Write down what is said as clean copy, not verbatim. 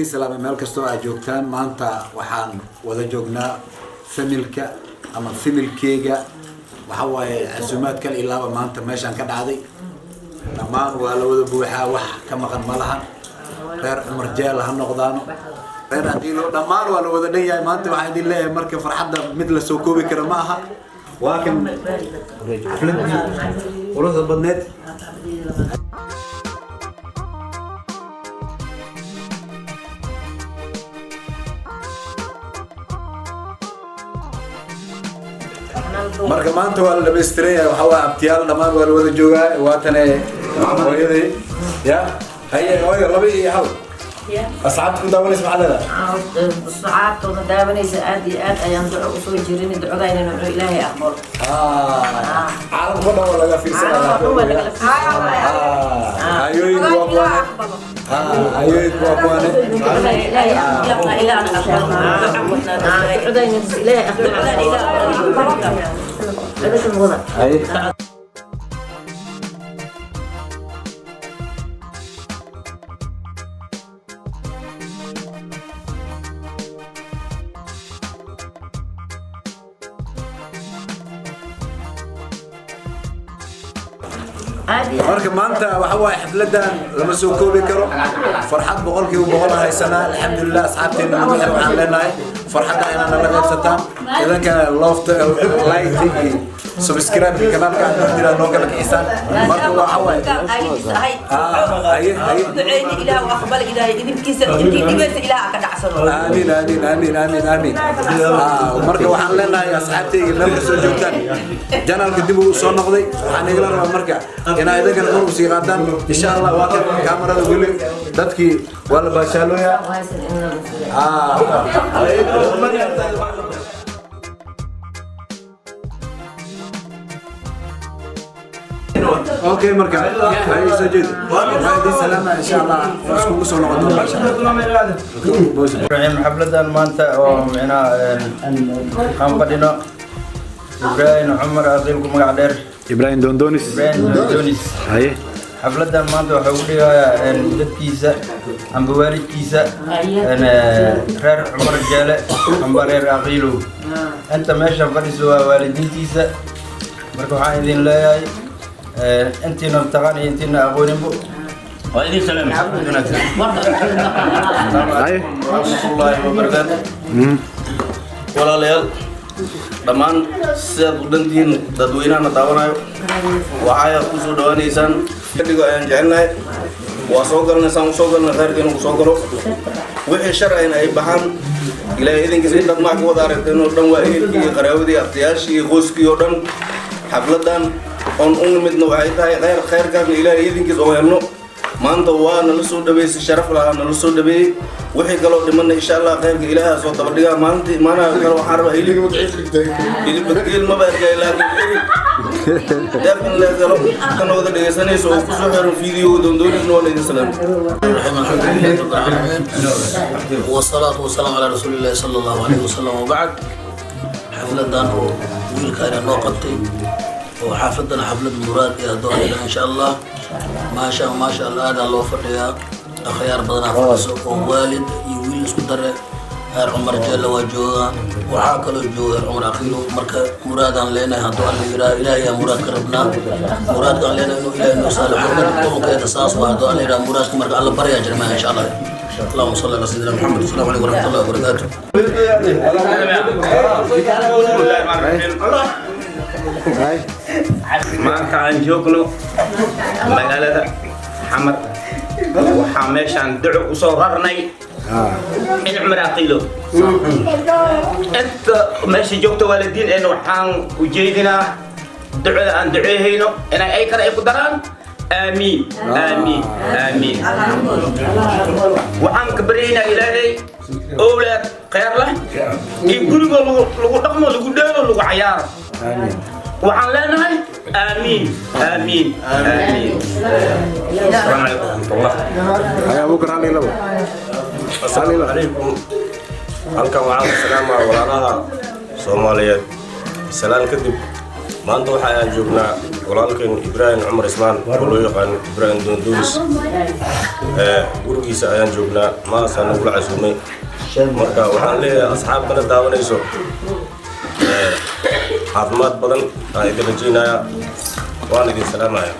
Idiin salaamay meel kastoo aad joogtaan. Maanta waxaan wada joognaa family-ka ama family-keyga. Waxa waaye casuumaad kal ilaaba maanta meeshaan ka dhacday. Dhammaan waa la wada buuxaa, wax ka maqan ma lahan. Reer Cumar Jeel ha noqdaano, reer Aqiilo, dhammaan waa la wada dhan yahay. Maanta waxaan idin leeyahay, marka farxadda mid la soo koobi kara ma aha. Waa kan xafladii quruxda badneed. Marka maanta waa la dhamaystiran yahay. Waxaa waa abtiyaal, dhammaan waa la wada joogaa. Waatane hooyaday ya haye. Hooyo, laba iyo hal asxaabta ku daawanaysa, maxaa leedahay? Asxaabtooda daawanaysa, aad iyo aad ayaan duco usoo jirin. Ducadayna wuxuu Ilaahay aqbalo. Caalamka dhan waa laga fiirsanaya. Caalamka dhan waa lagala. Hayooyinku waa kuwane, hayooyinku waa kuwane. Ilaahay aqbalo, ducadayna Ilaahay aqbalo. Haye. Aad iyo aad. Marka maanta waxa waaye xafladan lama soo koobi karo. Farxad 100% aan haysanaa, alxamdulilah. Asxaabteena nagu xiran, waxaan leenahay farxadda inaad nala qaybsataan. Idankana love-ta, like iyo subscribe kanaalka aad noo jiraan, noo kala kicisaan. Marka waxa waaye haye haye. Duceyni, Ilaah u aqbal, Ilaahay idinkiisa intii dhibaysa Ilaah ka dhacsado. Aamiin, aamiin, aamiin, aamiin, aamiin. Marka waxaan leenahay asxaabtayga, meel kastoo joogtaan, channel-ka dib uu soo noqday. Waxaan igala rabaa marka inaa idinkana kor usii qaadaan, insha Allah. Waa kan kaamarada, weli dadkii waa la baashaalooyaa. Okay, marka hay soo jeedo, waxaan idin salaama, insha Allah iskugu soo noqon doona, insha Allah. Ibraahim, xafladan maanta oo micnaha aan fadhino, Ibraahim Cumar Aqiilku magac dheer. Ibrahim Dondonis. Ibraahim Jonis. Haye. Xafladan maanta waxaa ugu dhigayaa dadkiisa amba waalidkiisa, reer Cumar Jeele amba reer Aqiilow. Inta meesha fadhiso waa waalidiintiisa. Marka waxaan idin leeyahay, intiina taqaan iyo intiina aqooninbo, Waa idin salaam. Xaflad wanaagsan. Haye. Waraxmatullaahi wabarakaatu. Walaalayaal, dhammaan sidaad u dhantihiin dadweynahana daawanayo, waxaad ku soo dhawaanaysaan fadhigo ayaan jecelnahay. Waa soo galnaysaan, usoo galna khayrka inuu soo galo, wixii sharcina ay baxaan, Ilaahay idinkiisa. Intaad mac ka wada aragteen oo dhan waa ehelkii iyo qaraawadii, abtayaashii iyo qoyskii oo dhan. Xafladan oon u nimidna waxay tahay khayr. Khayrkaasna Ilaahay idinkiis oo helno. Maanta waa nala soo dhaweysay, sharaf lahaa nala soo dhaweeyey. Wixii kaloo dhimanna, insha Allah, khayrka Ilaaha soo dabadhigaa. Maalintii maanaha kale waxaan rabaa hilib, hilib geel maba arkay, laakiin eri deef in la galo. Kana wada dhegeysanayso oo kusoo xiran video doondoonisna, waa la idin salaamay. الرحيم، الحمد لله رب العالمين، والصلاة والسلام على رسول الله صلى الله عليه وسلم، وبعد. xafladan oo wiilkaana noo qabtay oo xaafadan xaflad muraad iyo doonayna, insha Allah. Maasha maasha Allah, aadaa loo fadhiyaa. Akhyaar badanaa fadhiso oo waalid iyo wiil isku dare. Reer Cumar Jeelle waa joogaa, waxaa kaloo jooga reer Cumar Aqiilo. Marka muraadaan leenahay, hadduu Alla yidhaah, Ilaahay yaa muraad ka rabnaa. Muraadkaan leenahay inuu Ilaahay noo sahlo. Xaflada qolkeeda saas waa, hadduu Alla yidhaah. Muraadka marka Alla baryaa jirmaa, insha Allah. اللهم صل على سيدنا محمد. السلام عليكم ورحمة الله وبركاته. Bismillahi rahmaani rahiim. Maanta aan joogno magaalada Xamar, waxaa meeshaan duco usoo rarnay in Cumar Aqiilo. Inta meesha joogta waalidiin een, waxaan ujeedinaa ducada aan duceehayno inay ay kale ay ku daraan aamiin, aamiin, aamiin. Waxaan ka baryaynaa Ilaahay owlaad khayr leh iyo gurigoo lagu dhaqmo, lagu dheelo, lagu cayaaro. Waxaan leenahay aamiin, aamiin, aamiin. Asalaamu calaykum waraxmatullah. Haye, Abuukar, hal iyo labo. Asalaamu calaykum. Halkan waxaan ka salaamaa walaalaha Soomaaliyeed. Salaan kadib, maanta waxa aan joognaa Walaalkeen Ibraahim Cumar Ismaan oo loo yaqaan Ibraahim Doonduulis gurigiisa ayaan joognaa. Maasaa nagula casuumay. Marka waxaan leeyahay asxaabtana daawanayso, caafimaad badan aan idin rajaynayaa, waan idin salaamaya.